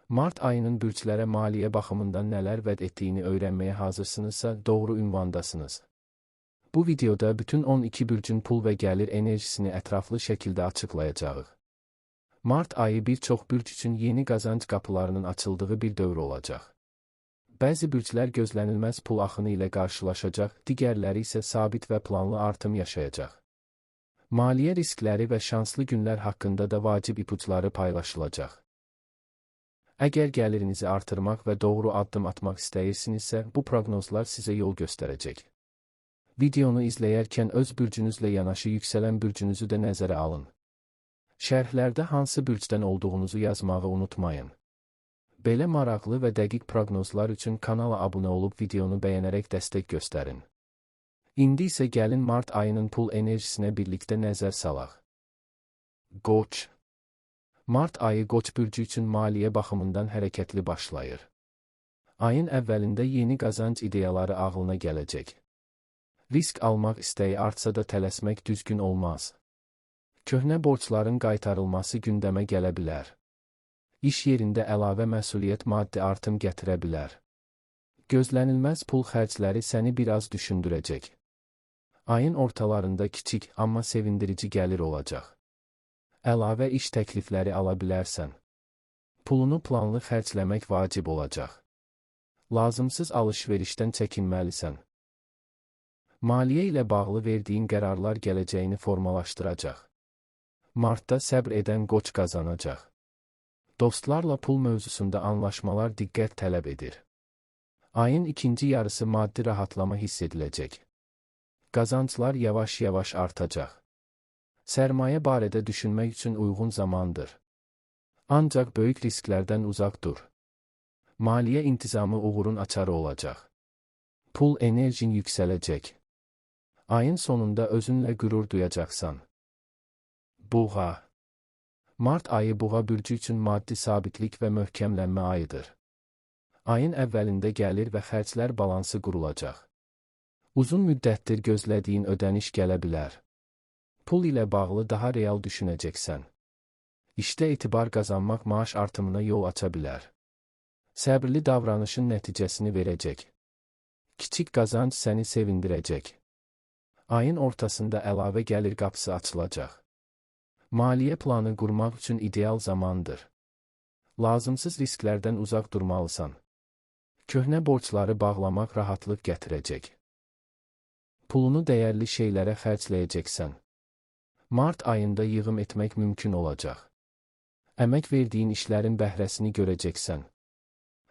Mart ayının bürclərə maliyyə baxımından nələr vəd etdiyini öyrənməyə hazırsınızsa, doğru ünvandasınız. Bu videoda bütün 12 bürcün pul və gəlir enerjisini ətraflı şəkildə açıqlayacağıq. Mart ayı bir çox bürc üçün yeni qazanc qapılarının açıldığı bir dövr olacaq. Bəzi bürclər gözlənilməz pul axını ilə qarşılaşacaq, digərləri isə sabit və planlı artım yaşayacaq. Maliyyə riskləri və şanslı günlər haqqında da vacib ipucları paylaşılacaq. Əgər gəlirinizi artırmaq və doğru addım atmaq istəyirsinizsə, bu proqnozlar sizə yol göstərəcək. Videonu izləyərkən öz bürcünüzlə yanaşı yüksələn bürcünüzü də nəzərə alın. Şərhlərdə hansı bürcdən olduğunuzu yazmağı unutmayın. Belə maraqlı və dəqiq proqnozlar üçün kanala abunə olub videonu bəyənərək dəstək göstərin. İndi isə gəlin mart ayının pul enerjisinə birlikdə nəzər salaq. Qoç. Mart ayı Qoç bürcü üçün maliyyə baxımından hərəkətli başlayır. Ayın əvvəlində yeni qazanc ideyaları ağlına gələcək. Risk almaq istəyi artsa da tələsmək düzgün olmaz. Köhnə borcların qaytarılması gündəmə gələ bilər. İş yerində əlavə məsuliyyət maddi artım gətirə bilər. Gözlənilməz pul xərcləri səni biraz düşündürəcək. Ayın ortalarında kiçik, amma sevindirici gəlir olacaq. Əlavə iş təklifləri ala bilərsən. Pulunu planlı xərcləmək vacib olacaq. Lazımsız alış-verişdən çəkinməlisən. Maliyyə ilə bağlı verdiyin qərarlar gələcəyini formalaşdıracaq. Martda səbr edən qoç qazanacaq. Dostlarla pul mövzusunda anlaşmalar diqqət tələb edir. Ayın ikinci yarısı maddi rahatlama hiss ediləcək. Qazanclar yavaş-yavaş artacaq. Sərmayə barədə düşünmək üçün uyğun zamandır. Ancaq böyük risklərdən uzaq dur. Maliyyə intizamı uğurun açarı olacaq. Pul enerjin yüksələcək. Ayın sonunda özünlə qürur duyacaqsan. Buğa. Mart ayı Buğa bürcü üçün maddi sabitlik və möhkəmlənmə ayıdır. Ayın əvvəlində gəlir və xərclər balansı qurulacaq. Uzun müddətdir gözlədiyin ödəniş gələ bilər. Pul ilə bağlı daha real düşünəcəksən. İşdə etibar qazanmaq maaş artımına yol aça bilər. Səbirli davranışın nəticəsini verəcək. Kiçik qazanc səni sevindirəcək. Ayın ortasında əlavə gəlir qapısı açılacaq. Maliyyə planı qurmaq üçün ideal zamandır. Lazımsız risklərdən uzaq durmalısan. Köhnə borcları bağlamaq rahatlıq gətirəcək. Pulunu dəyərli şeylərə xərcləyəcəksən. Mart ayında yığım etmək mümkün olacaq. Əmək verdiyin işlərin bəhrəsini görəcəksən.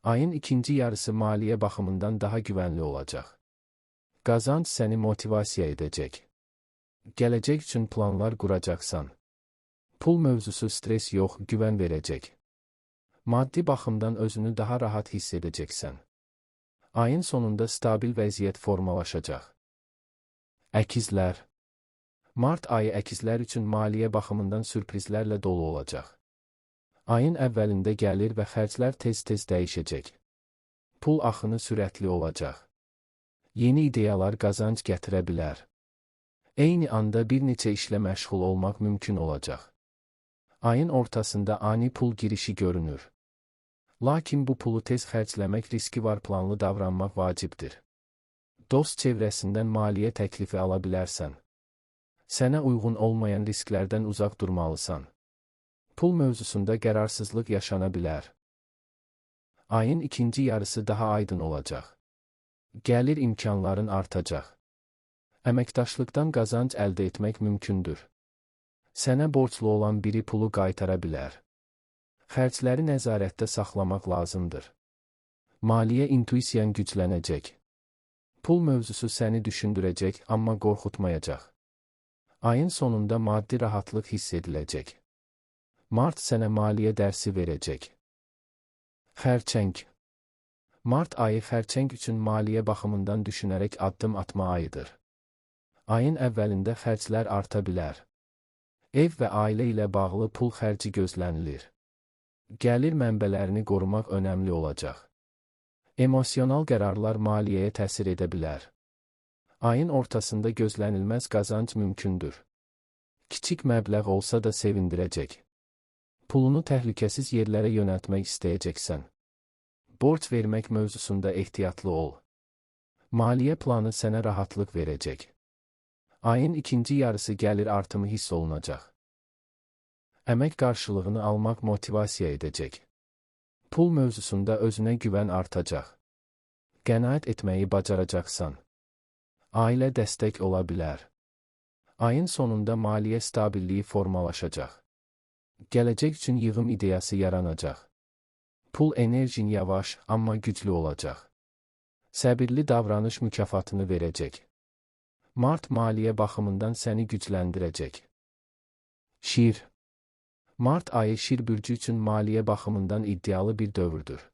Ayın ikinci yarısı maliyyə baxımından daha güvənli olacaq. Qazanc səni motivasiya edəcək. Gələcək üçün planlar quracaqsan. Pul mövzusu stres yox, güvən verəcək. Maddi baxımdan özünü daha rahat hiss edəcəksən. Ayın sonunda stabil vəziyyət formalaşacaq. Əkizlər. Mart ayı əkizlər üçün maliyyə baxımından sürprizlərlə dolu olacaq. Ayın əvvəlində gəlir və xərclər tez-tez dəyişəcək. Pul axını sürətli olacaq. Yeni ideyalar qazanc gətirə bilər. Eyni anda bir neçə işlə məşğul olmaq mümkün olacaq. Ayın ortasında ani pul girişi görünür. Lakin bu pulu tez xərcləmək riski var, planlı davranmaq vacibdir. Dost çevrəsindən maliyyə təklifi ala bilərsən. Sənə uyğun olmayan risklərdən uzaq durmalısan. Pul mövzusunda qərarsızlıq yaşana bilər. Ayın ikinci yarısı daha aydın olacaq. Gəlir imkanların artacaq. Əməkdaşlıqdan qazanc əldə etmək mümkündür. Sənə borclu olan biri pulu qaytara bilər. Xərcləri nəzarətdə saxlamaq lazımdır. Maliyyə intuisiyan güclənəcək. Pul mövzusu səni düşündürəcək, amma qorxutmayacaq. Ayın sonunda maddi rahatlıq hiss ediləcək. Mart sənə maliyyə dərsi verəcək. Xərçəng. Mart ayı xərçəng üçün maliyyə baxımından düşünərək addım atma ayıdır. Ayın əvvəlində xərclər arta bilər. Ev və ailə ilə bağlı pul xərci gözlənilir. Gəlir mənbələrini qorumaq önəmli olacaq. Emosional qərarlar maliyyəyə təsir edə bilər. Ayın ortasında gözlənilməz qazanc mümkündür. Kiçik məbləğ olsa da sevindirəcək. Pulunu təhlükəsiz yerlərə yönəltmək istəyəcəksən. Borc vermək mövzusunda ehtiyatlı ol. Maliyyə planı sənə rahatlıq verəcək. Ayın ikinci yarısı gəlir artımı hiss olunacaq. Əmək qarşılığını almaq motivasiya edəcək. Pul mövzusunda özünə güvən artacaq. Qənaət etməyi bacaracaqsan. Ailə dəstək ola bilər. Ayın sonunda maliyyə stabilliyi formalaşacaq. Gələcək üçün yığım ideyası yaranacaq. Pul enerjin yavaş, amma güclü olacaq. Səbirli davranış mükafatını verəcək. Mart maliyyə baxımından səni gücləndirəcək. Şir. Mart ayı Şir bürcü üçün maliyyə baxımından iddialı bir dövrdür.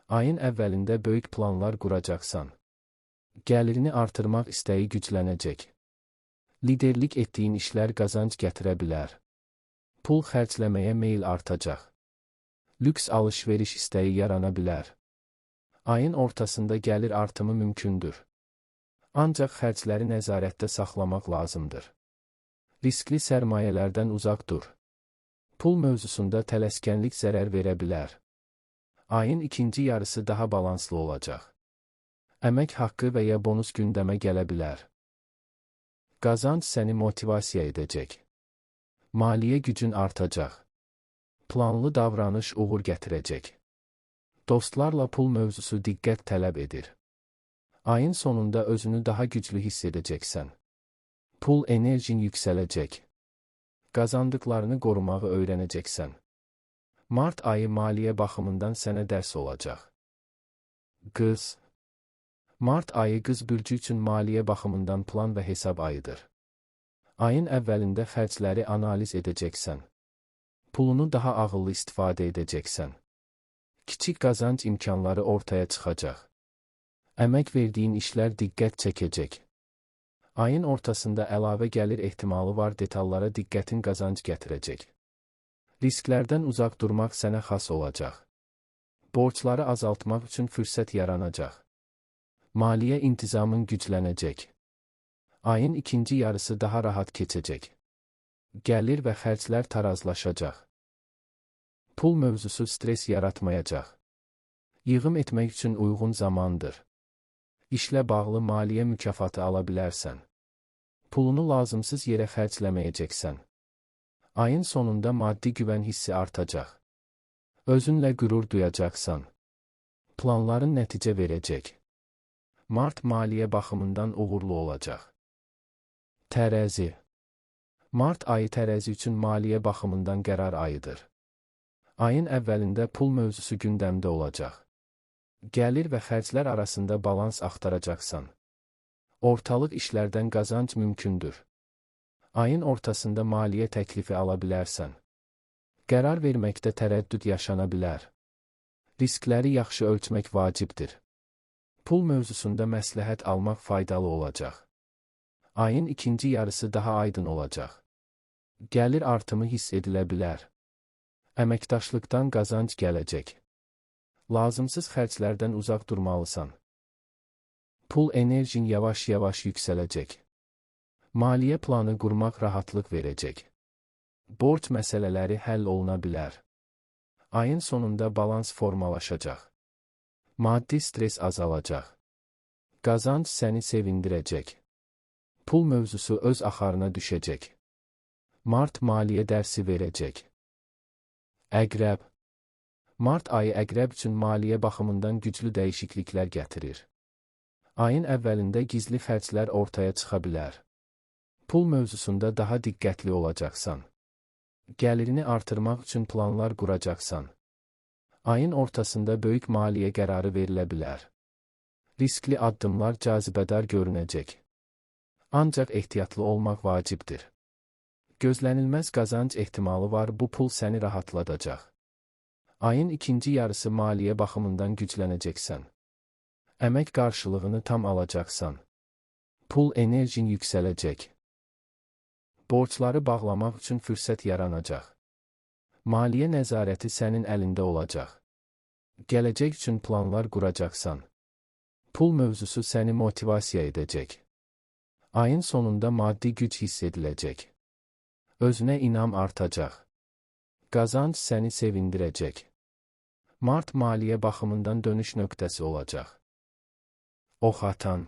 Ayın əvvəlində böyük planlar quracaqsan. Gəlirini artırmaq istəyi güclənəcək. Liderlik etdiyin işlər qazanc gətirə bilər. Pul xərcləməyə meyl artacaq. Lüks alış-veriş istəyi yarana bilər. Ayın ortasında gəlir artımı mümkündür. Ancaq xərcləri nəzarətdə saxlamaq lazımdır. Riskli sərmayələrdən uzaq dur. Pul mövzusunda tələskənlik zərər verə bilər. Ayın ikinci yarısı daha balanslı olacaq. Əmək haqqı və ya bonus gündəmə gələ bilər. Qazanc səni motivasiya edəcək. Maliyyə gücün artacaq. Planlı davranış uğur gətirəcək. Dostlarla pul mövzusu diqqət tələb edir. Ayın sonunda özünü daha güclü hiss edəcəksən. Pul enerjin yüksələcək. Qazandıqlarını qorumağı öyrənəcəksən. Mart ayı maliyyə baxımından sənə dərs olacaq. Qız. Mart ayı Qız bürcü üçün maliyyə baxımından plan və hesab ayıdır. Ayın əvvəlində xərcləri analiz edəcəksən. Pulunu daha ağıllı istifadə edəcəksən. Kiçik qazanc imkanları ortaya çıxacaq. Əmək verdiyin işlər diqqət çəkəcək. Ayın ortasında əlavə gəlir ehtimalı var, detallara diqqətin qazanc gətirəcək. Risklərdən uzaq durmaq sənə xas olacaq. Borcları azaltmaq üçün fürsət yaranacaq. Maliyyə intizamın güclənəcək. Ayın ikinci yarısı daha rahat keçəcək. Gəlir və xərclər tarazlaşacaq. Pul mövzusu stres yaratmayacaq. Yığım etmək üçün uyğun zamandır. İşlə bağlı maliyyə mükafatı ala bilərsən. Pulunu lazımsız yerə xərcləməyəcəksən. Ayın sonunda maddi güvən hissi artacaq. Özünlə qürur duyacaqsan. Planların nəticə verəcək. Mart maliyyə baxımından uğurlu olacaq. Tərəzi. Mart ayı tərəzi üçün maliyyə baxımından qərar ayıdır. Ayın əvvəlində pul mövzusu gündəmdə olacaq. Gəlir və xərclər arasında balans axtaracaqsan. Ortalıq işlərdən qazanc mümkündür. Ayın ortasında maliyyə təklifi ala bilərsən. Qərar verməkdə tərəddüd yaşana bilər. Riskləri yaxşı ölçmək vacibdir. Pul mövzusunda məsləhət almaq faydalı olacaq. Ayın ikinci yarısı daha aydın olacaq. Gəlir artımı hiss edilə bilər. Əməkdaşlıqdan qazanc gələcək. Lazımsız xərclərdən uzaq durmalısan. Pul enerjin yavaş-yavaş yüksələcək. Maliyyə planı qurmaq rahatlıq verəcək. Borc məsələləri həll oluna bilər. Ayın sonunda balans formalaşacaq. Maddi stres azalacaq. Qazanc səni sevindirəcək. Pul mövzusu öz axarına düşəcək. Mart maliyyə dərsi verəcək. Əqrəb. Mart ayı əqrəb üçün maliyyə baxımından güclü dəyişikliklər gətirir. Ayın əvvəlində gizli xərclər ortaya çıxa bilər. Pul mövzusunda daha diqqətli olacaqsan. Gəlirini artırmaq üçün planlar quracaqsan. Ayın ortasında böyük maliyyə qərarı verilə bilər. Riskli addımlar cazibədar görünəcək. Ancaq ehtiyatlı olmaq vacibdir. Gözlənilməz qazanc ehtimalı var, bu pul səni rahatladacaq. Ayın ikinci yarısı maliyyə baxımından güclənəcəksən. Əmək qarşılığını tam alacaqsan. Pul enerjin yüksələcək. Borcları bağlamaq üçün fürsət yaranacaq. Maliyyə nəzarəti sənin əlində olacaq. Gələcək üçün planlar quracaqsan. Pul mövzusu səni motivasiya edəcək. Ayın sonunda maddi güc hiss ediləcək. Özünə inam artacaq. Qazanc səni sevindirəcək. Mart maliyyə baxımından dönüş nöqtəsi olacaq. Oxatan.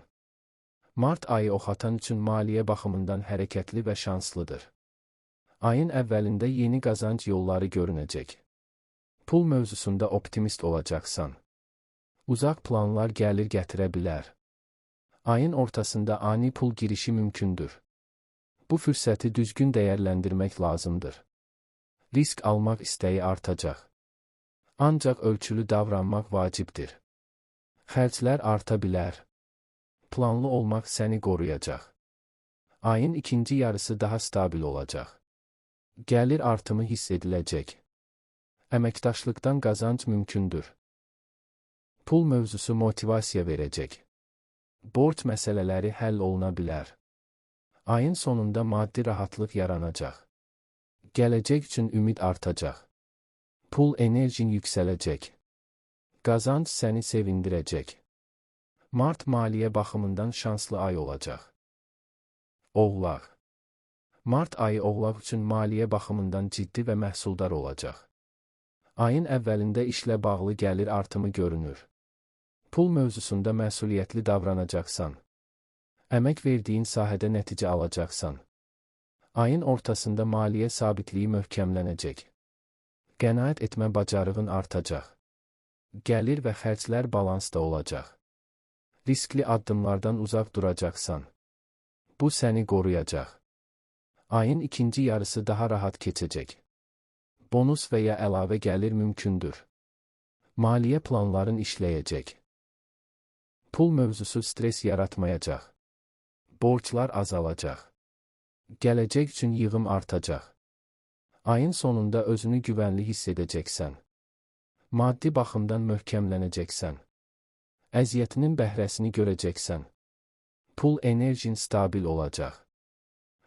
Mart ayı Oxatan üçün maliyyə baxımından hərəkətli və şanslıdır. Ayın əvvəlində yeni qazanc yolları görünəcək. Pul mövzusunda optimist olacaqsan. Uzaq planlar gəlir gətirə bilər. Ayın ortasında ani pul girişi mümkündür. Bu fürsəti düzgün dəyərləndirmək lazımdır. Risk almaq istəyi artacaq. Ancaq ölçülü davranmaq vacibdir. Xərclər arta bilər. Planlı olmaq səni qoruyacaq. Ayın ikinci yarısı daha stabil olacaq. Gəlir artımı hiss ediləcək. Əməkdaşlıqdan qazanc mümkündür. Pul mövzusu motivasiya verəcək. Borc məsələləri həll oluna bilər. Ayın sonunda maddi rahatlıq yaranacaq. Gələcək üçün ümid artacaq. Pul enerjin yüksələcək. Qazanc səni sevindirəcək. Mart maliyyə baxımından şanslı ay olacaq. Oğlaq. Mart ayı Oğlaq üçün maliyyə baxımından ciddi və məhsuldar olacaq. Ayın əvvəlində işlə bağlı gəlir artımı görünür. Pul mövzusunda məsuliyyətli davranacaqsan. Əmək verdiyin sahədə nəticə alacaqsan. Ayın ortasında maliyyə sabitliyi möhkəmlənəcək. Qənaət etmə bacarığın artacaq. Gəlir və xərclər balansda olacaq. Riskli addımlardan uzaq duracaqsan. Bu səni qoruyacaq. Ayın ikinci yarısı daha rahat keçəcək. Bonus və ya əlavə gəlir mümkündür. Maliyyə planların işləyəcək. Pul mövzusu stres yaratmayacaq. Borclar azalacaq. Gələcək üçün yığım artacaq. Ayın sonunda özünü güvənli hiss edəcəksən. Maddi baxımdan möhkəmlənəcəksən. Əziyyətinin bəhrəsini görəcəksən. Pul enerjin stabil olacaq.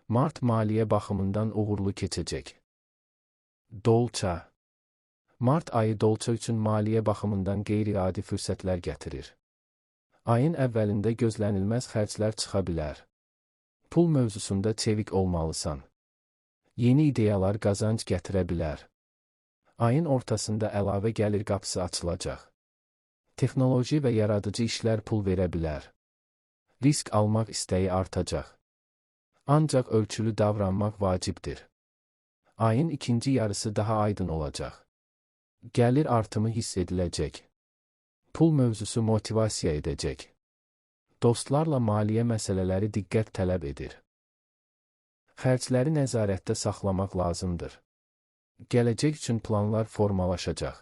Mart maliyyə baxımından uğurlu keçəcək. Dolça. Mart ayı Dolça üçün maliyyə baxımından qeyri-adi fürsətlər gətirir. Ayın əvvəlində gözlənilməz xərclər çıxa bilər. Pul mövzusunda çevik olmalısan. Yeni ideyalar qazanc gətirə bilər. Ayın ortasında əlavə gəlir qapısı açılacaq. Texnoloji və yaradıcı işlər pul verə bilər. Risk almaq istəyi artacaq. Ancaq ölçülü davranmaq vacibdir. Ayın ikinci yarısı daha aydın olacaq. Gəlir artımı hiss ediləcək. Pul mövzusu motivasiya edəcək. Dostlarla maliyyə məsələləri diqqət tələb edir. Xərcləri nəzarətdə saxlamaq lazımdır. Gələcək üçün planlar formalaşacaq.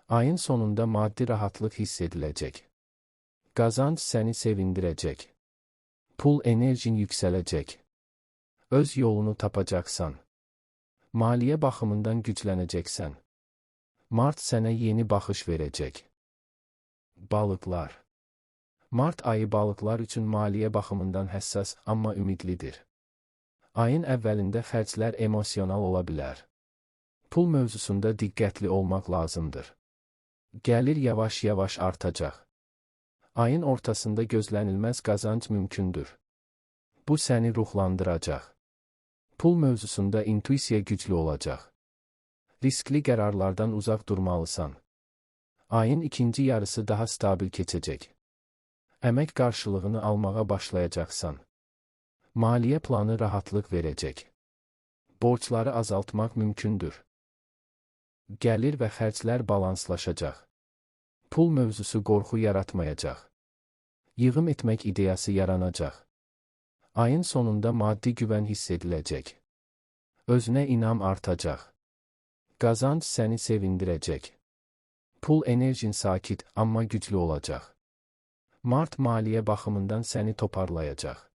Ayın sonunda maddi rahatlıq hiss ediləcək. Qazanc səni sevindirəcək. Pul enerjin yüksələcək. Öz yolunu tapacaqsan. Maliyyə baxımından güclənəcəksən. Mart sənə yeni baxış verəcək. Balıqlar. Mart ayı balıqlar üçün maliyyə baxımından həssas, amma ümidlidir. Ayın əvvəlində xərclər emosional ola bilər. Pul mövzusunda diqqətli olmaq lazımdır. Gəlir yavaş-yavaş artacaq. Ayın ortasında gözlənilməz qazanc mümkündür. Bu səni ruhlandıracaq. Pul mövzusunda intuisiya güclü olacaq. Riskli qərarlardan uzaq durmalısan. Ayın ikinci yarısı daha stabil keçəcək. Əmək qarşılığını almağa başlayacaqsan. Maliyyə planı rahatlıq verəcək. Borcları azaltmaq mümkündür. Gəlir və xərclər balanslaşacaq. Pul mövzusu qorxu yaratmayacaq. Yığım etmək ideyası yaranacaq. Ayın sonunda maddi güvən hiss ediləcək. Özünə inam artacaq. Qazanc səni sevindirəcək. Pul enerjin sakit, amma güclü olacaq. Mart maliyyə baxımından səni toparlayacaq.